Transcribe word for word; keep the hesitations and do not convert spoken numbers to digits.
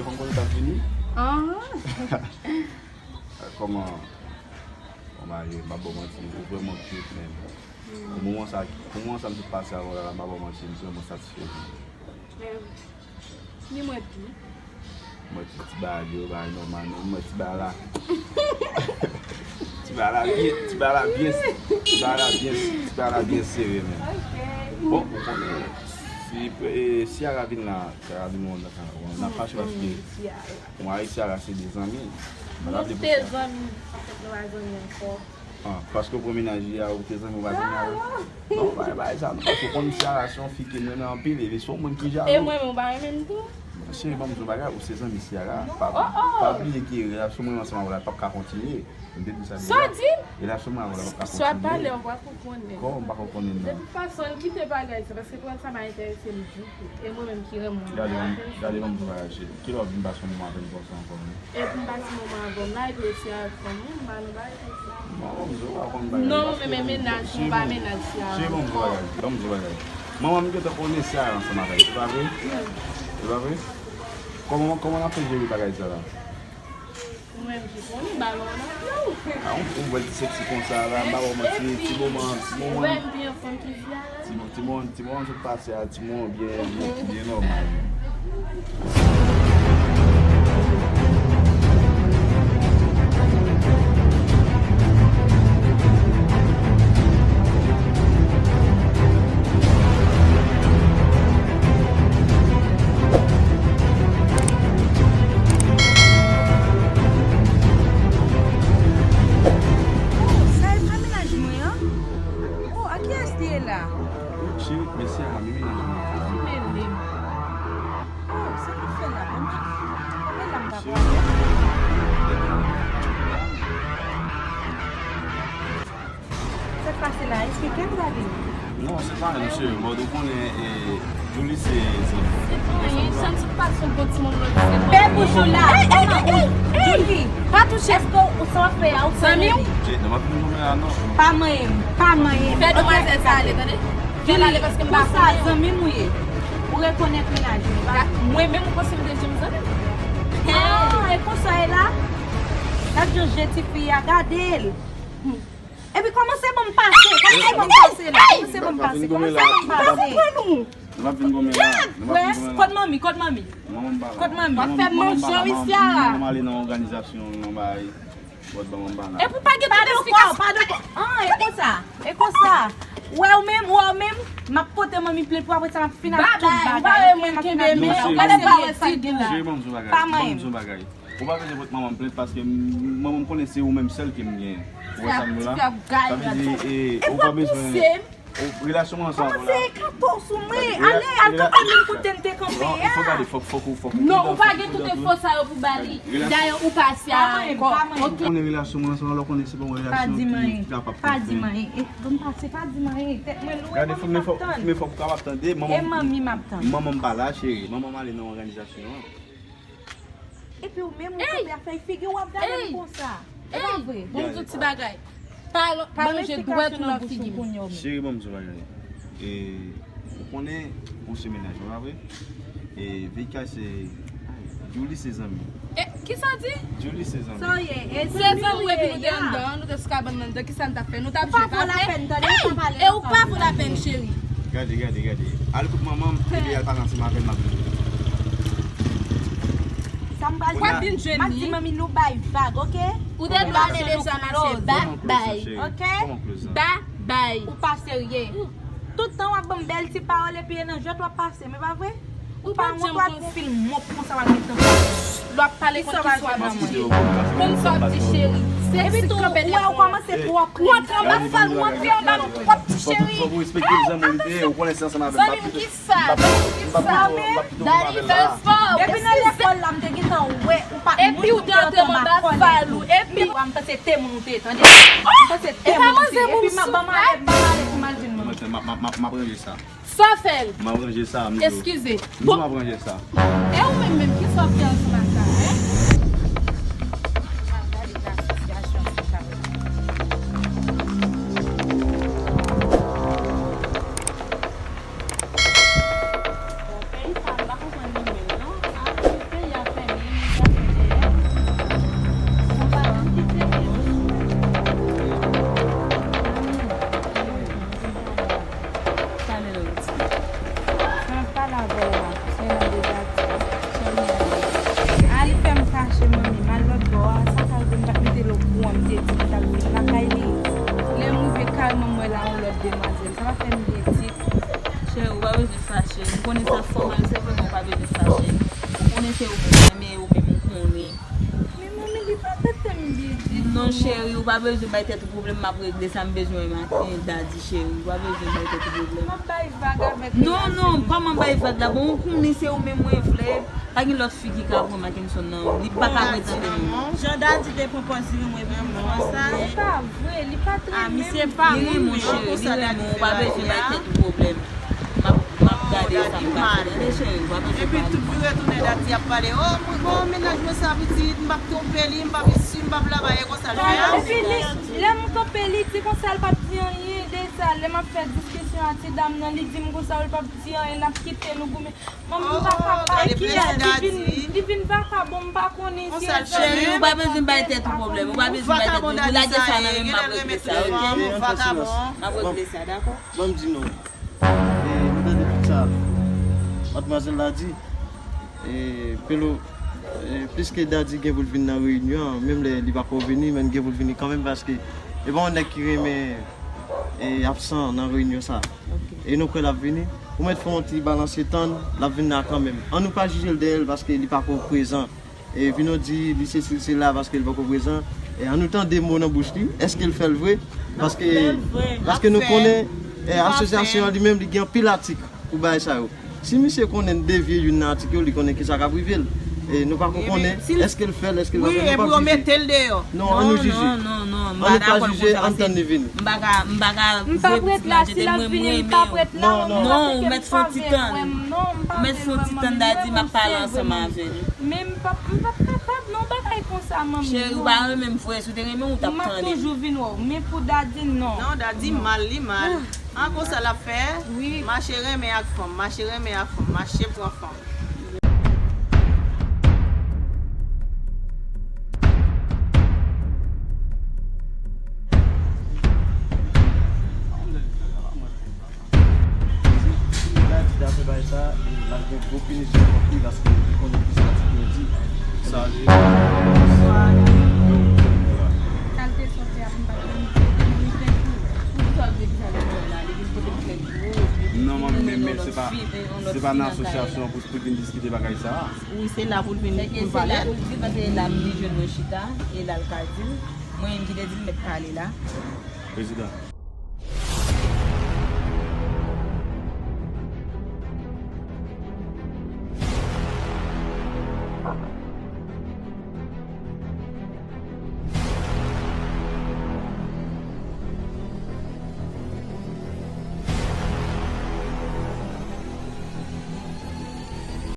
Kòm konnen t ap vini? Ahan. Kòman? Kòman ye? M pa ba w manti, ou vrèman cute, man. Pou moman sa, pou moman sa m sot pase avè w la, m pa ba w manti, m vrèman satisfè. Mèsi. Ni mwen tou. Mwen ti, ti bagay yo, bagay nòmal, non, mwen ti bagay la. Ti bagay la byen, ti bagay la byen, ti bagay la byen, ti bagay la byen sere, men. Ok. Bon, ou konnen, si, eh, Ciara vin la, Ciara vin wè nan kanal, n ap fache paske mwen avèk Ciara se de zanmi. Nou te zanmi, anfèt, nou pa zanmi ankò. Ah, paske w pran mennaj li a, ou te zanmi, ou pa zanmi avè l? Non, bagay, bagay sa, non, paske w konn Ciara se yon fi ke m renmen anpil, e se yon moun ki jalou. E mwen menm, ou pa renmen m tou? Cheri, ban m di w bagay, ou se zanmi Ciara. Pa, pa bliye ke relasyon mwen ansanm avè l la p ap ka kontinye. M te di w sa deja. Sa w di? Relasyon mwen avè l la p ap ka kontinye. Swa pale, ou pa ko konnen. Kòman m pa ko konnen, non? De tout fason, ann kite bagay sa, paske pawòl sa pa enterese m ditou. E mwen menm ki renmen w. Gade, ban m, gade, ban m di w bagay, cheri. Kilè w vin pase yon moman avè m konsa ankò, menm? E pou m pase moman avè w, m la epi Ciara fanmi m, m pa nan bagay konsa. Non, m di w pa konn bagay. Non, men mennaj mwen pa mennaj Ciara ankò. Cheri, ban m di w bagay, ban m di w bagay. Manman m gentan konnen Ciara ansanm avè l, se pa vre? Se pa vre? Kòman, kòman n ap fè jere bagay sa la? Ou menm ki konnen, balon an nan pye w. A, ou, ou bèl ti seksi konsa la, m pa ba w manti, ti moman, ti moman. Ou wè m pi anfòm ki Ciara. Ti mo-, ti moman, ti moman sot pase a, ti moman byen, byen, byen nòmal. Oh, sa e pa mennaj mwen an? Oh, a kiyès li ye la? Cheri, men se a, men mennaj mwen. Mele m. Oh, sa k ap fè la menm? Mele m pa pwale. Sa k pase la? Eksplike m gade. Non, se pa msye, but ou konnen, eh, Julie se, se... Se pa anyen, Chanty pa sou bon timoun lòt se bon. Fè bouch ou la. Ey, ey, ey, ey, ey! Julie, pa touche. Èske ou sa w ap fè a, ou fè zanmi w? Jay, non, m ap vin goumen la, non. Pa manyen m, pa manyen m. Fè demwazèl sa ale, tande. Fè l ale paske m pa konnen. Konsa, zanmi m ou ye. Ou rekonèt mennaj ou, pa? Mwen menm, ou panse m te janm zanmi w? Ah, e konsa e la? Gad jan je tifi a, gade l. Epi kòmanse ban m pase, kòmanse ban m pase la, kòmanse ban m pase, kòmanse ban m pase. Nou p ap vin goumen la, nou p ap vin goumen la. Kot manmi, kot manmi? Manman m pa la. Kot manmi? W ap fè m manje wi, Ciara. Manman m ale nan òganizasyon, nan bagay. Bòt ban manman m pa la. Epi w pa gen tout esplikasyon. Pa de kwa, pa de kwa. An, e konsa, e konsa. Ou wè ou menm, ou wè ou menm, m ap pote manmi plent pou apre sa m ap fin ak tout bagay. Ou pa wè moun kenbe men, ou pa wè sa k gen la. Cheri, ban m di w bagay, ban m di w bagay. Ou pa bezwen pote manman m plent paske m, manman m konnen se ou menm sèl ke m genyen. Ou wè sa m di w la? Sa vle di, eh, ou pa bezwen, relasyon mwen ansanm avè w la. Kòmanse kanpe w sou mwen. Ale, al kanpe menm kote m te kanpe a. Non, fòk gade, fòk, fòk ou, fòk ou pridan, fòk ou pridan tou. Non, ou pa gen tout enfo sa yo pou ba li. Dayè, ou pa Ciara ankò. Ok. Ou konnen relasyon mwen ansanm avè w la, ou konnen se pa yon relasyon ki kapab pran fen. Pa di m anyen. E, ban m pase, pa di m anyen. Tèt mwen loure, manmi m ap tann. Gade, men fòk, men fòk ou kapab tande. E manmi m ap tann. Manman m pa la, cheri. Manman m ale nan òganizasyon an. Epi ou menm ou kanpe ap fè figi w ap gade m konsa. E pa vre? Bon, m di w ti bagay. Pa, pa lonje dwèt ou nan figi m. Cheri, ban m di w bagay. E, ou konnen, ou se mennaj mwen, pa vre? E, V K se, ay, Julie se zanmi. E, kisa w di? Julie se zanmi. Sa w ye? E se zanmi w ye, epi nou te anndan, nou te sou kabann nan anndan, kisa n t ap fè? Nou t ap jwe, pa vre? Ey! E ou pa vo lapèn, cheri. Gade, gade, gade. Al kout manman m, epi al pale ansanm avè l, m ap vini. Sa m pral fè, m ap di manmi nou bay vag, oke? Ou te dwe ale deja, mache, babay. Oke? Babay. Ou pa serye. Tout tan w ap ban m bèl ti pawòl epi e nan jwèt w ap pase, men pa vre? Ou pa wont w ap fil mòp konsa w ap met nan figi m. Lè w ap pale konn kisa w ap di. Konn sa w ap di, cheri. Epi tou, ou wè, ou kòmanse pou w ap kriye. Ou antre anba fal, ou antre anba, w ap di, cheri. Fòk ou respekte zanmi w li te ye, ou konnen se ansanm avè m m ap kite. Sa, sa, sa. Dani, fè spò. Depi nan lekòl la, m te gentan wè ou pa t moun pou te antre anba kòlèg ou. Epi ou pa t moun pou te, tande. M panse te moun ou te. Epi m ap ban m ale, m ap ale pou m al jwenn manmi. M ap, m ap, m ap, m ap ranje sa. Sa w fè l? M ap ranje sa, m di w. Eskize. M di w m ap ranje sa. E ou menm menm, kisa w ap fè ansanm ak sa, en? Bon, peyi sa, m pa konprann li menm, non. A, peyi a fèmen, Se ou menm, men ou menm ou konnen. Men manmi, li pa tete m byen ditou. Non, cheri, ou pa bezwen bay tèt ou pwoblèm, m ap regle sa m bezwen maten, Daddy, cheri. Ou pa bezwen bay tèt ou pwoblèm. M ap bay vag avèk li. Non, non, kòman bay vag la? Bon, ou konnen se ou menm mwen vle. Pa gen lòt fi ki ka pran Mackenson nan. Li pa ka prezante nou. Jan Daddy te pran pòz li, mwen menm konsa. Se pa vre, li pa t renmen m. Li renmen w, cheri, li renmen w. Ou pa bezwen bay tèt ou pwoblèm. M ap, m ap gade sa m ka fè. Tande, cheri, ou pa bezwen pale. Epi tout vire tounen Daddy ap pale. Oh, mwen, bon, mennaj mwen sa pitit, m p ap twonpe li, m p ap isi, m p ap laba, e konsa l fè a. Epi li, lè m kanpe, li di konsa, l p ap di anyen de sa. Lè m ap fè diskisyon ak ti dam nan, li di m konsa, l p ap di anyen, l ap kite nou goumen. Manmi, m pa kapab. Li vin, li vin vakabon, m pa konnen si e sa. Cheri, ou pa bezwen bay tèt ou pwoblèm. Ou pa bezwen bay tèt ou pwoblèm. Lage sa nan men m, m ap regle sa, oke? M ap regle sa, dakò? Ban m di nou. E, nou tande tout sa madmwazèl la di. E, Pelo, e, piske Daddy gen pou l vin nan reyinyon an, menm lè li pa ko vini, men l gen pou l vini kanmenm, paske e pa yon nèg ki renmen, e, absan nan reyinyon sa. E nou kwè l ap vini. Ou mèt fè yon ti balanse tann, l ap vin la kanmenm. An nou pa jije l dèyè l, paske li pa ko prezan. E vin nou di li sesi, li sela paske li poko prezan. E ann nou tande mo nan bouch li, èske l fè l vre? Paske, paske nou konnen, e, asosyasyon an li menm, li gen anpil atik pou bagay sa yo. Si misye konnen devye youn nan atik yo, li konnen kisa k ap rive l. E nou pako konnen èske l fè l, èske l pa fè l, nou p ap jije. Non, ann nou jije. Ann nou pa jije, ann tann li vini. M pa ka, m pa ka, m p ap ret la, si l ap vini, m p ap ret la. Non, non, ou mèt fè yon ti tann. Ou mèt fè yon ti tann, Daddy, m ap pale ansanm avè l. Men m p ap, m p ap kapab non, bagay konsa, manmi. Cheri, ou pa renmen m vre, si w te renmen m, ou t ap tande. M ap toujou vin wè w, men pou Daddy, non. Non, Daddy mal, li mal. An konsa l ap fè? Wi. Mache renmen ak fanm, mache renmen ak fanm, mache pran fanm. Si Daddy ta fè bagay sa, l ap gen gwo pinisyon kont li paske li konnen kisa ti gen di. Sa li. Sa l te sòti a pou m pa t vin di, li te tou. Poukisa l di sa li fè la? Li vin pote plent pou ou, epi li vin nan yon lòt fi, yon lòt fi nan kay la. Non, manmi, men, men se pa, se pa nan asosyasyon an pou, pou vin diskite bagay sa a. Wi, se la pou l vin, pou l pale. Sèke se la pou l di, paske e la m li jwenn mwen chita, e la l ka di l. Mwen menm ki te di l mèt pale la. Prezidan.